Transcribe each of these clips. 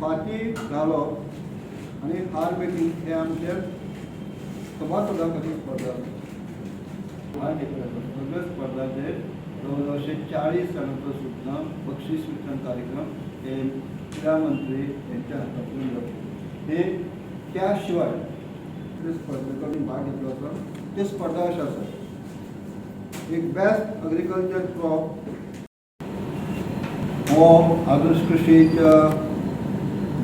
फाती घालप आनी हार मेकिंग हे आमचे सभासदां खातीर स्पर्धा आसा. भाग घेतले आसा. सगळ्यो स्पर्धाचेर जवळ जवळशे 40 जाणांचो सुद्दां बक्षीस वितरण कार्यक्रम हे क्रीडा मंत्री यांच्या हातांतल्यान जाता. हे त्या शिवाय ते स्पर्धेक आमी भाग घेतलो आसा. त्यो स्पर्धा अश्यो आसात: एक बेस्ट अग्रिकल्चर क्रॉप. हो आदर्श कृशीच्या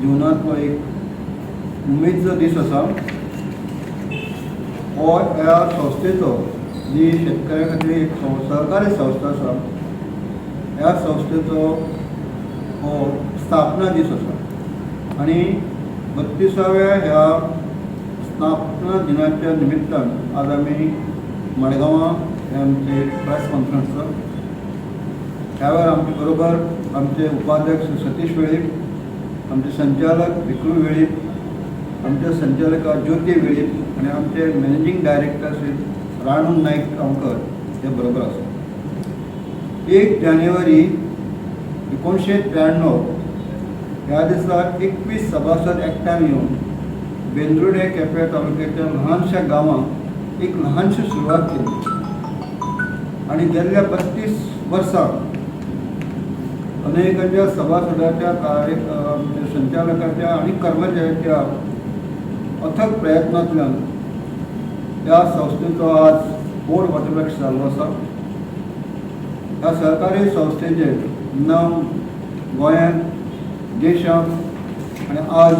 जिवनांतलो एक उमेदीचो दीस आसा. हो ह्या संस्थेचो, जी शेतकऱ्यां खातीर एक सहकारी संस्था आसा, ह्या संस्थेचो हो स्थापना दीस आसा आनी 32व्या ह्या स्थापना दिनाच्या निमित्तान आज आमी मडगांवां हे आमचे प्रेस कॉन्फरन्स आसा. ह्या वेळार आमचे बरोबर आमचे उपाध्यक्ष सतीश वेळीप, आमचे संचालक विक्रू वेळीप, आमचे संचालक ज्योती वेळीप आनी आमचे मॅनेजींग डायरेक्टर श्री राणू नायक गांवकर हे बरोबर आसा. 1 जानेवारी 1993 ह्या दिसा 21 सभासद एकठांय येवन बेंद्रुडे, केपें तालुक्याच्या ल्हानशा गांवांत एक ल्हानशी सुरवात केली आनी गेल्ल्या 32 वर्सां अनेकांच्या सभासदाच्या कार्य, आमच्या संचालकाच्या आनी कर्मचाऱ्यांच्या अथक प्रयत्नांतल्यान ह्या संस्थेचो आज बोर्ड वटवृक्ष जाल्लो आसा. ह्या सहकारी संस्थेचें नांव गोंयांत, देशांत आनी आज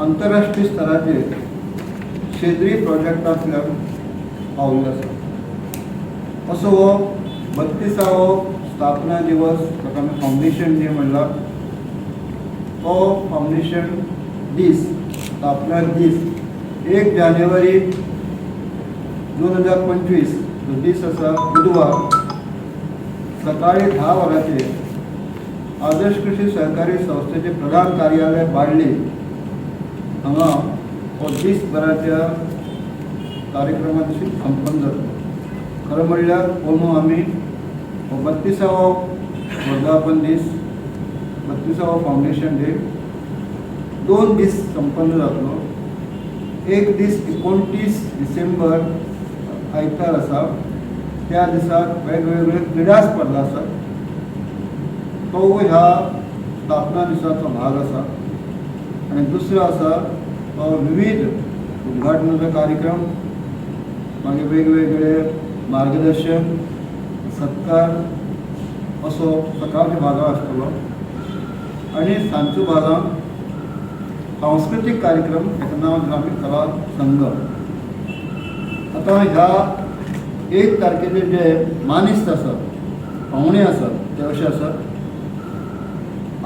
आंतरराष्ट्रीय स्तराचेर शेंद्री प्रोजेक्टांतल्यान पावल्लें आसा. असो हो 32वो स्थापना दिवस, ताका आमी फावंडेशन डे म्हणला, तो फावंडेशन दीस, स्थापना दीस 1 जानेवारी 2025 जो दीस आसा, बुधवार, सकाळी 10 वरांचेर आदर्श कृषी सहकारी संस्थेचे प्रधान कार्यालय, बाळ्ळी हांगा हो दीसभराच्या कार्यक्रमा दिशी संपन्न जातलो. खरें म्हणल्यार अंदू आमी हो 32वो वर्धापन दीस, 32वो फावंडेशन डे 2 दीस संपन्न जातलो. एक दीस 29 डिसेंबर आयतार आसा. त्या दिसाक वेगवेगळ्यो क्रिडा स्पर्धा आसात. तो ह्या स्थापना दिसाचो भाग आसा आनी दुसरो आसा तो विविध उद्घाटनाचो कार्यक्रम, मागीर वेगवेगळे मार्गदर्शन, सत्कार असो सकाळच्या भागाक आसतलो आनी सांजच्या भागाक सांस्कृतीक कार्यक्रम, ताका नांव दिलां आमी कला संगम. आतां ह्या 1 तारखेचे जे मानेस्त आसात, पावणे आसात, ते अशे आसात.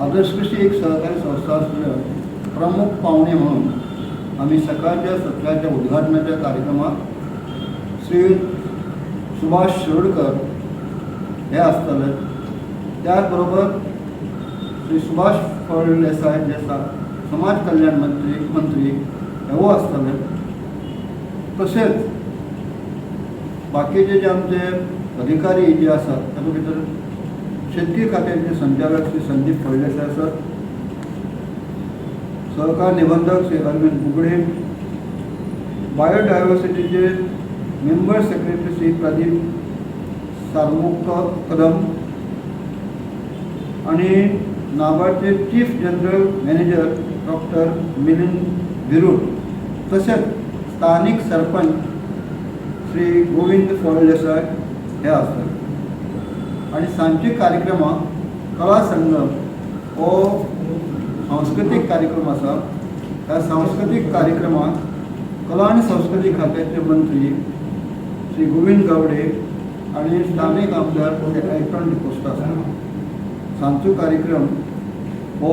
आदर्श कृषी एक सहकारी संस्था आसल्यार प्रमुख पावणे म्हणून आमी सकाळच्या सत्राच्या उद्घाटनाच्या कार्यक्रमाक श्री सुभाष शिरोडकर हे आसतले. त्याच बरोबर श्री सुभाष फळदेसाय जे आसा, समाज कल्याण मंत्री, हेवू आसतले. तशेंच बाकीचे जे आमचे अधिकारी जे आसात, तातूंत भितर शेतकी खात्याचे संचालक श्री संदीप फळदेसाय आसात, सहकार निबंधक श्री अरविंद बुगडे, बायोडायवर्सिटीचे मेंबर सेक्रेटरी श्री प्रदीप सारमुख कदम आणि नाबार्डचे chief general manager doctor Milind Bhirud, तशेंच स्थानीक सरपंच श्री गोविंद फळदेसाय हे आसतात. आनी सांजचे कार्यक्रमाक कला संगम हो सांस्कृतीक कार्यक्रम आसा. ह्या सांस्कृतीक कार्यक्रमाक कला आनी संस्कृती खात्याचे मंत्री श्री गोविंद गावडे आनी स्थानीक आमदार एल्टन डिकोस्टा आसा. सांजचो कार्यक्रम हो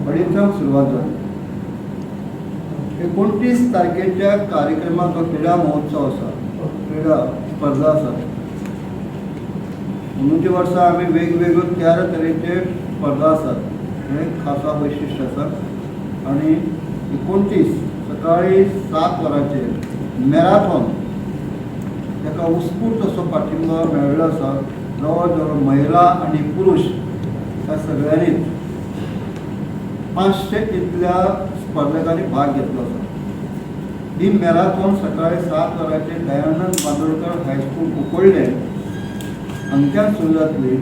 अडेचांक सुरवात जाता. 29 तारखेच्या कार्यक्रमाक जो क्रिडा महोत्सव आसा, क्रिडा स्पर्धा आसा, अंदूच्या वर्सा आमी वेगवेगळ्यो 13 तरेचे स्पर्धा आसात, हें खासा वैशिश्ट आसा. आनी 29 सकाळी 7 वरांचेर मॅराथॉन, ताका उत्स्फूर्त असो पाठिंबा मेळ्ळो आसा. जवळ जवळ महिला आनी पुरुष ह्या सगळ्यांनीच 500 इतल्या स्पर्धकांनी भाग घेतलो आसा. ही मॅराथॉन सकाळी 7 वरांचेर दयानंद बांदोडकर हायस्कूल कुंकळ्ळे हांगच्यान सुरू जातली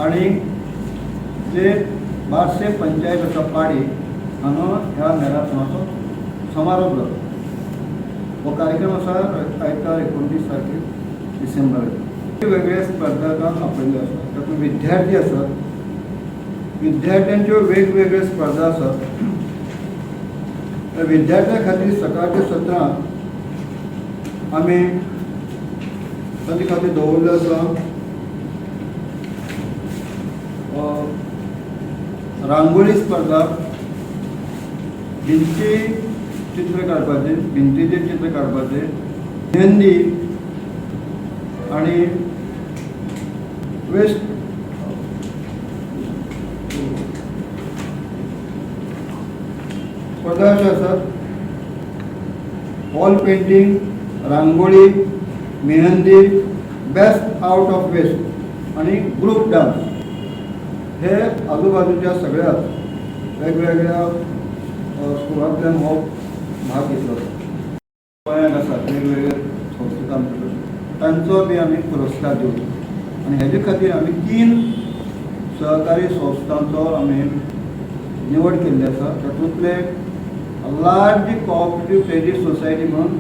आनी जे बार्से पंचायत आसा पाडी हांगा ह्या मॅराथॉनाचो समारोप जाता. हो कार्यक्रम आसा आयतार 29 तारखेर डिसेंबराक. वेगवेगळ्या स्पर्धकांक आपयल्ले आसा. तातूंत विद्यार्थी आसात, विद्यार्थ्यांच्यो वेगवेगळ्यो स्पर्धा आसात. तर विद्यार्थ्यां खातीर सकाळच्या सत्रांत आमी तांचे खातीर दवरलें आसा रांगोळी स्पर्धा, भिंती चित्र काडपाचें, भिंतीचेर चित्र काडपाचें, मेहंदी आनी वेस्ट स्पर्धा अश्यो आसात: wall painting, rangoli, mehndi, best out of waste आनी ग्रुप डान्स. हे आजूबाजूच्या सगळ्याच वेगवेगळ्या स्कुलांतल्यान हो भाग घेतलो. गोंयांत आसात वेगवेगळे संस्था आमच्यो, तांचो बी आमी पुरस्कार दिवचो आनी हेजे खातीर आमी 3 सहकारी संस्थांचो आमी निवड केल्ली आसा. तातूंतले लार्ज कोऑपरेटीव क्रेडीट सोसायटी म्हणून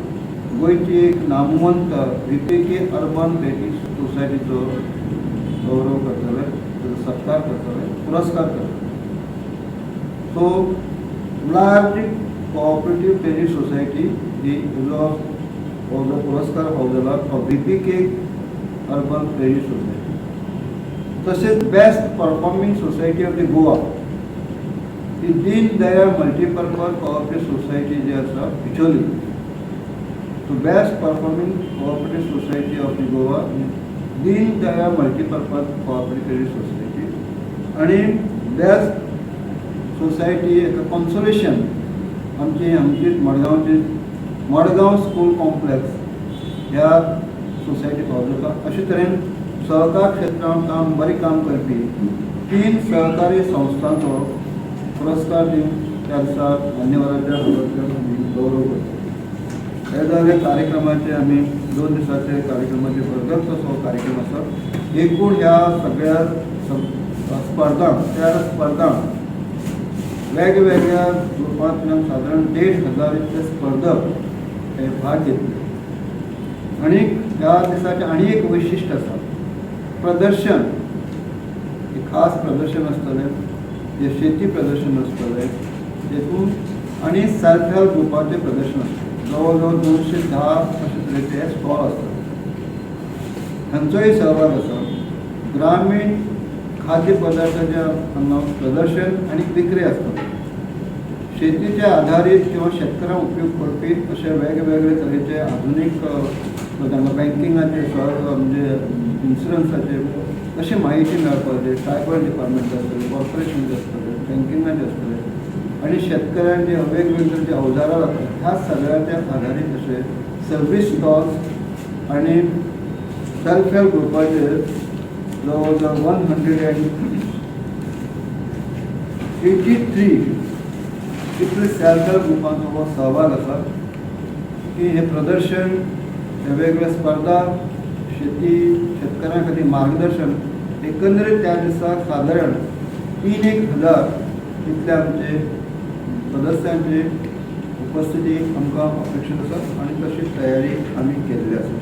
गोंयची एक नामवंत व्हीपीके अर्बन क्रेडीट सोसायटीचो गौरव करतले, ताचो सत्कार करतले, पुरस्कार करतले. So large cooperative credit society ही जो हो जो पुरस्कार फावो जाला तो व्हीपीके अर्बन क्रेडीट सोसायटी. तशेंच best performing society of the Goa he Deen Dayal multipurpose cooperative society जी आसा Bicholim. So best performing cooperative society of the Goa, Deen Dayal multipurpose cooperative credit society. आनी बेस्ट सोसायटी एक कॉन्सोलेशन आमची आमची मडगांवची मडगांव स्कूल कॉम्प्लेक्स ह्या society फावो जाता. अशे तरेन सहकार क्षेत्रांत काम बरें काम करपी 3 सहकारी संस्थांचो पुरस्कार दिवन त्या दिसा मान्यवरांच्या हातांतल्यान आमी गौरव करता. हे जाले कार्यक्रमाचे. आमी 2 दिसाचे कार्यक्रमाचे भरगच्च असो कार्यक्रम आसा. एकूण ह्या सगळ्या स्पर्धांक, त्या स्पर्धांक वेगवेगळ्या ग्रुपांतल्यान सादारण 1500 इतले स्पर्धक हे भाग घेतले. आनी ह्या दिसाचें आनी एक वैशिश्ट आसा, प्रदर्शन. एक खास प्रदर्शन आसतलें, जें शेती प्रदर्शन आसतलें तेतून आनी सेल्फ हेल्प ग्रुपाचें प्रदर्शन आसतलें. जवळ जवळ 210 अशे तरेचे स्टॉल आसतले, हांचोय सहभाग आसा. ग्रामीण खाद्य पदार्थाचें हांगा प्रदर्शन आनी विक्री आसता. शेतीचे आधारीत किंवा शेतकऱ्यांक उपयोग करपी अशे वेगवेगळे तरेचे आधुनीक तांकां बँकिंगाचे सह म्हणजे इन्शुरन्साचे अशी म्हायती मेळपाची, ट्रायबल डिपार्टमेंट आसतलें, कॉर्पोरेशनचे आसतलें, बँकिंगाचे आसतलें आनी शेतकऱ्यांक जे वेगवेगळे जे अवजारां लागतात ह्या सगळ्याच्या आधारीत अशे सर्वीस स्टॉल्स आनी सेल्फ हेल्प ग्रुपाचेर जवळ जवळ 183 इतले सेल्फ हेल्प ग्रुपांचो हो सहभाग आसा की हें प्रदर्शन, हे वेगवेगळे स्पर्धा, शेती शेतकऱ्यां खातीर मार्गदर्शन, एकंदरीत त्या दिसाक सादारण 3000 इतले आमचे सदस्यांची उपस्थिती आमकां अपेक्षीत आसा आनी तशी तयारी आमी केल्ली आसा.